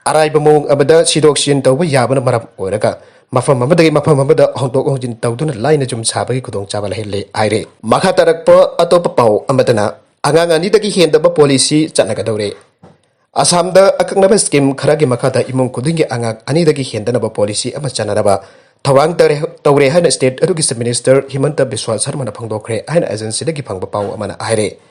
ꯑꯔꯥꯏꯕ ꯃꯑꯣꯡ ꯑꯃꯗ ꯁꯤꯗꯣꯛ ꯁꯤꯖꯤꯟ ꯇꯧꯕ ꯌꯥꯕꯅ ꯃꯔꯝ ꯑꯣꯏꯔꯒ ꯃꯐꯝ ꯑꯃꯗꯒꯤ ꯃꯐꯝ ꯑꯃꯗ ꯍꯣꯡꯗꯣꯛ ꯍꯣꯡꯖꯤꯟ ꯇꯧꯗꯨꯅ ꯂꯥꯏꯅ ꯌꯨꯝ ꯁꯥꯕꯒꯤ ꯈꯨꯗꯣꯡꯆꯥꯕ ꯂꯩꯍꯜꯂꯤ ꯍꯥꯏꯔꯤ꯫ ꯃꯈꯥ ꯇꯥꯔꯛꯄ ꯑꯇꯣꯞꯄ ꯄꯥꯎ ꯑꯃꯗꯅ, ꯑꯉꯥꯡ ꯑꯅꯤꯗꯒꯤ ꯍꯦꯟꯗꯕ policy ꯆꯠꯅꯒꯗꯧꯔꯦ꯫ ꯑꯁꯥꯝꯗ ꯑꯀꯛꯅꯕ scheme ꯈꯔꯒꯤ ꯃꯈꯥꯗ ꯏꯃꯨꯡ ꯈꯨꯗꯤꯡꯒꯤ ꯑꯉꯥꯡ ꯑꯅꯤꯗꯒꯤ ꯍꯦꯟꯗꯅꯕ policy ꯑꯃ ꯆꯠꯅꯅꯕ ꯊꯧꯔꯥꯡ ꯇꯧꯔꯦ, ꯇꯧꯔꯦ ꯍꯥꯏꯅ state ꯑꯗꯨꯒꯤ Chief Minister ꯍꯤꯃꯟꯇ ꯕꯤꯁ꯭ꯋꯥ ꯁꯔꯃꯅ ꯐꯣꯡꯗꯣꯛꯈ꯭ꯔꯦ ꯍꯥꯏꯅ agencyꯗꯒꯤ ꯐꯪꯕ ꯄꯥꯎ ꯑꯃꯅ ꯍꯥꯏꯔꯦ꯫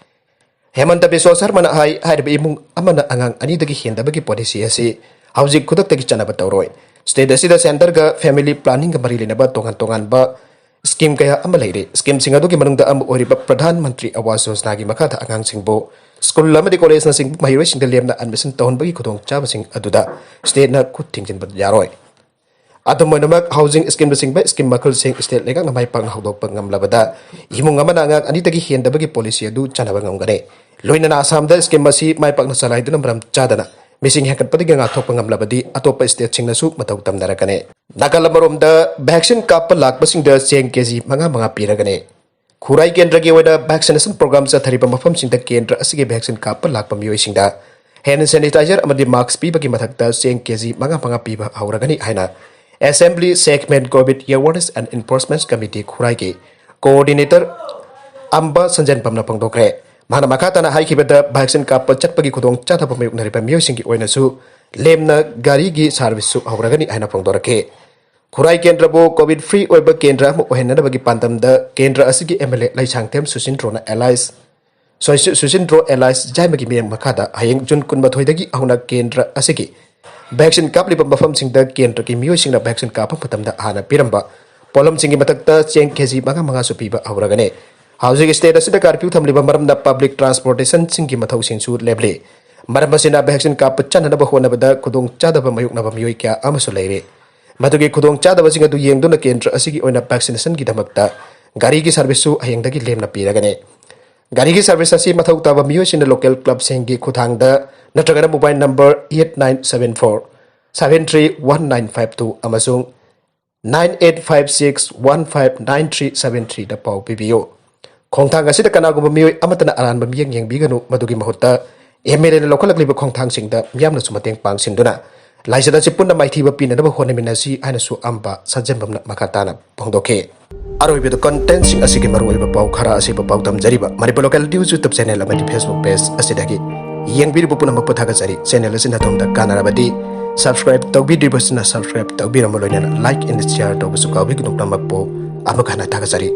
ꯍꯦꯃꯟꯇ ꯕꯤꯁ꯭ꯋꯥ ꯁꯔꯃꯅ ꯍꯥꯏ, ꯍꯥꯏꯔꯤꯕ ꯏꯃꯨꯡ ꯑꯃꯅ ꯑꯉꯥꯡ ꯑꯅꯤꯗꯒꯤ ꯍꯦꯟꯗꯕꯒꯤ policy ꯑꯁꯤ ꯍꯧꯖꯤꯛ ꯈꯨꯗꯛꯇꯒꯤ ꯆꯠꯅꯕ ꯇꯧꯔꯣꯏ꯫ State ꯑꯁꯤꯗ centreꯒ family planningꯒ ꯃꯔꯤ ꯂꯩꯅꯕ ꯇꯣꯉꯥꯟ ꯇꯣꯉꯥꯟꯕ scheme ꯀꯌꯥ ꯑꯃ ꯂꯩꯔꯤ꯫ Schemeꯁꯤꯡ ꯑꯗꯨꯒꯤ ꯃꯅꯨꯡꯗ ꯑꯃ ꯑꯣꯏꯔꯤꯕ ꯄ꯭ꯔꯙꯥꯟ ꯃꯟꯇ꯭ꯔꯤ ꯑꯥꯋꯥꯁ ꯌꯣꯖꯅꯥꯒꯤ ꯃꯈꯥꯗ ꯑꯉꯥꯡꯁꯤꯡꯕꯨ school ꯑꯃꯗꯤ collegeꯅꯆꯤꯡꯕ ꯃꯍꯩꯔꯣꯏꯁꯤꯡꯗ ꯂꯦꯝꯅ admission ꯇꯧꯍꯟꯕꯒꯤ ꯈꯨꯗꯣꯡꯆꯥꯕꯁꯤꯡ ꯑꯗꯨꯗ stateꯅ ꯈꯨꯠ ꯊꯤꯡꯖꯤꯟꯕ ꯌꯥꯔꯣꯏ꯫ ꯑꯗꯨꯝ ꯑꯣꯏꯅꯃꯛ, housing schemeꯅꯆꯤꯡꯕ scheme ꯃꯈꯜꯁꯤꯡ state ꯂꯩꯉꯥꯛꯅ ꯃꯥꯏ ꯄꯥꯛꯅ ꯍꯧꯗꯣꯛꯄ ꯉꯝꯂꯕꯗ, ꯏꯃꯨꯡ ꯑꯃꯅ ꯑꯉꯥꯡ ꯑꯅꯤꯗꯒꯤ ꯍꯦꯟꯗꯕꯒꯤ policy ꯑꯗꯨ ꯆꯠꯅꯕ ꯉꯝꯒꯅꯤ꯫ ꯂꯣꯏꯅꯅ ꯑꯁꯥꯝꯗ scheme ꯑꯁꯤ ꯃꯥꯏ ꯄꯥꯛꯅ ꯆꯂꯥꯏꯗꯨꯅ ꯃꯔꯝ ꯆꯥꯗꯅ ꯃꯤꯁꯤꯡ ꯍꯦꯟꯒꯠꯄꯗꯒꯤ ꯉꯥꯛꯊꯣꯛꯄ ꯉꯝꯂꯕꯗꯤ, ꯑꯇꯣꯞꯄ stateꯁꯤꯡꯅꯁꯨ ꯃꯇꯧ ꯇꯝꯅꯔꯛꯀꯅꯤ꯫ ꯅꯥꯀꯜ ꯑꯃꯔꯣꯝꯗ, vaccine ꯀꯥꯞꯄ ꯂꯥꯛꯄꯁꯤꯡꯗ ꯆꯦꯡ KG ꯃꯉꯥ ꯃꯉꯥ ꯄꯤꯔꯒꯅꯤ꯫ ꯈꯨꯔꯥꯏ ꯀꯦꯟꯗ꯭ꯔꯒꯤ ꯑꯣꯏꯅ vaccination program ꯆꯠꯊꯔꯤꯕ ꯃꯐꯝꯁꯤꯡꯗ ꯀꯦꯟꯗ꯭ꯔ ꯑꯁꯤꯒꯤ vaccine ꯀꯥꯞꯄ ꯂꯥꯛꯄ ꯃꯤꯑꯣꯏꯁꯤꯡꯗ hand sanitizer ꯑꯃꯗꯤ mask ꯄꯤꯕꯒꯤ ꯃꯊꯛꯇ ꯆꯦꯡ KG ꯃꯉꯥ ꯃꯉꯥ ꯄꯤꯕ ꯍꯧꯔꯒꯅꯤ ꯍꯥꯏꯅ Assembly Segment Covid Awareness and Enforcement Committee ꯈꯨꯔꯥꯏꯒꯤ coordinator ꯑꯝꯕ ꯁꯟꯖꯦꯟꯄꯝꯅ ꯐꯣꯡꯗꯣꯛꯈ꯭ꯔꯦ꯫ ꯃꯍꯥꯛꯅ ꯃꯈꯥ ꯇꯥꯅ ꯍꯥꯏꯈꯤꯕꯗ, vaccine ꯀꯥꯞꯄ ꯆꯠꯄꯒꯤ ꯈꯨꯗꯣꯡꯆꯥꯗꯕ ꯃꯥꯌꯣꯛꯅꯔꯤꯕ ꯃꯤꯑꯣꯏꯁꯤꯡꯒꯤ ꯑꯣꯏꯅꯁꯨ ꯂꯦꯝꯅ ꯒꯥꯔꯤꯒꯤ serviceꯁꯨ ꯍꯧꯔꯒꯅꯤ ꯍꯥꯏꯅ ꯐꯣꯡꯗꯣꯔꯛꯈꯤ꯫ ꯈꯨꯔꯥꯏ ꯀꯦꯟꯗ꯭ꯔꯕꯨ Covid free ꯑꯣꯏꯕ ꯀꯦꯟꯗ꯭ꯔ ꯑꯃ ꯑꯣꯏꯍꯟꯅꯅꯕꯒꯤ ꯄꯥꯟꯗꯝꯗ ꯀꯦꯟꯗ꯭ꯔ ꯑꯁꯤꯒꯤ MLA ꯂꯩꯁꯥꯡꯊꯦꯝ ꯁꯨꯁꯤꯟꯗ꯭ꯔꯣꯅ alias, ꯁꯣꯏ-, ꯁꯨꯁꯤꯟꯗ꯭ꯔꯣ alias ꯖꯥꯏꯃꯒꯤ ꯃꯤꯠꯌꯦꯡ ꯃꯈꯥꯗ ꯍꯌꯦꯡ June ꯀꯨꯟꯃꯥꯊꯣꯏꯗꯒꯤ ꯍꯧꯅ ꯀꯦꯟꯗ꯭ꯔ ꯑꯁꯤꯒꯤ vaccine ꯀꯥꯞꯂꯤꯕ ꯃꯐꯝꯁꯤꯡꯗ ꯀꯦꯟꯗ꯭ꯔꯒꯤ ꯃꯤꯑꯣꯏꯁꯤꯡꯅ vaccine ꯀꯥꯞꯄ ꯃꯇꯝꯗ ꯍꯥꯟꯅ ꯄꯤꯔꯝꯕ ꯄꯣꯠꯂꯝꯁꯤꯡꯒꯤ ꯃꯊꯛꯇ ꯆꯦꯡ KG ꯃꯉꯥ ꯃꯉꯥꯁꯨ ꯄꯤꯕ ꯍꯧꯔꯒꯅꯤ꯫ ꯍꯧꯖꯤꯛ state ꯑꯁꯤꯗ curfew ꯊꯝꯂꯤꯕ ꯃꯔꯝꯅ public transportationꯁꯤꯡꯒꯤ ꯃꯊꯧꯁꯤꯡꯁꯨ ꯂꯦꯞꯂꯤ꯫ ꯃꯔꯝ ꯑꯁꯤꯅ vaccine ꯀꯥꯞꯄ ꯆꯠꯅꯅꯕ ꯍꯣꯠꯅꯕꯗ ꯈꯨꯗꯣꯡꯆꯥꯗꯕ ꯃꯥꯌꯣꯛꯅꯕ ꯃꯤꯑꯣꯏ ꯀꯌꯥ ꯑꯃꯁꯨ ꯂꯩꯔꯤ꯫ ꯃꯗꯨꯒꯤ ꯈꯨꯗꯣꯡꯆꯥꯗꯕꯁꯤꯡ ꯑꯗꯨ ꯌꯦꯡꯗꯨꯅ ꯀꯦꯟꯗ꯭ꯔ ꯑꯁꯤꯒꯤ ꯑꯣꯏꯅ vaccinationꯒꯤꯗꯃꯛꯇ ꯒꯥꯔꯤꯒꯤ serviceꯁꯨ ꯍꯌꯦꯡꯗꯒꯤ ꯂꯦꯝꯅ ꯄꯤꯔꯒꯅꯤ꯫ ꯒꯥꯔꯤꯒꯤ service ꯑꯁꯤ ꯃꯊꯧ ꯇꯥꯕ ꯃꯤꯑꯣꯏꯁꯤꯡꯅ local clubꯁꯤꯡꯒꯤ ꯈꯨꯠꯊꯥꯡꯗ ꯅꯠꯇ꯭ꯔꯒꯅ mobile number eight nine seven four seven three one nine five two ꯑꯃꯁꯨꯡ nine eight five six one five nine three seven threeꯗ ꯄꯥꯎ ꯄꯤꯕꯤꯌꯨ꯫ ꯈꯣꯡꯊꯥꯡ ꯑꯁꯤꯗ ꯀꯅꯥꯒꯨꯝꯕ ꯃꯤꯑꯣꯏ ꯑꯃꯠꯇꯅ ꯑꯔꯥꯟꯕ ꯃꯤꯠꯌꯦꯡ ꯌꯦꯡꯕꯤꯒꯅꯨ꯫ ꯃꯗꯨꯒꯤ ꯃꯍꯨꯠꯇ MLAꯅ ꯂꯧꯈꯠꯂꯛꯂꯤꯕ ꯈꯣꯡꯊꯥꯡꯁꯤꯡꯗ ꯃꯤꯌꯥꯝꯅꯁꯨ ꯃꯇꯦꯡ ꯄꯥꯡꯁꯤꯟꯗꯨꯅ ꯂꯥꯏꯆꯠ ꯑꯁꯤ ꯄꯨꯟꯅ ꯃꯥꯏꯊꯤꯕ ꯄꯤꯅꯅꯕ ꯍꯣꯠꯅꯃꯤꯟꯅꯁꯤ ꯍꯥꯏꯅꯁꯨ ꯑꯝꯕ ꯁꯟꯖꯦꯟꯕꯝꯅ ꯃꯈꯥ ꯇꯥꯅ ꯐꯣꯡꯗꯣꯛꯈꯤ꯫ ꯑꯔꯣꯏꯕꯗ contentꯁꯤꯡ ꯑꯁꯤꯒꯤ ꯃꯔꯨꯑꯣꯏꯕ ꯄꯥꯎ ꯈꯔ ꯑꯁꯤꯕꯨ ꯄꯥꯎꯗꯝꯖꯔꯤꯕ Manipur Local News YouTube channel ꯑꯃꯗꯤ Facebook page ꯑꯁꯤꯗꯒꯤ ꯌꯦꯡꯕꯤꯔꯤꯕ ꯄꯨꯝꯅꯃꯛꯄꯨ ꯊꯥꯒꯠꯆꯔꯤ꯫ Channel ꯑꯁꯤꯅ ꯑꯗꯣꯝꯗ ꯀꯥꯟꯅꯔꯕꯗꯤ subscribe ꯇꯧꯕꯤꯗ꯭ꯔꯤꯕꯁꯤꯅ subscribe ꯇꯧꯕꯤꯔꯝꯕ ꯂꯣꯏꯅꯅ like and share ꯇꯧꯕꯁꯨ ꯀꯥꯎꯕꯤꯒꯅꯨ꯫ ꯄꯨꯝꯅꯃꯛꯄꯨ ꯑꯃꯨꯛ ꯍꯟꯅ ꯊꯥꯒꯠꯆꯔꯤ꯫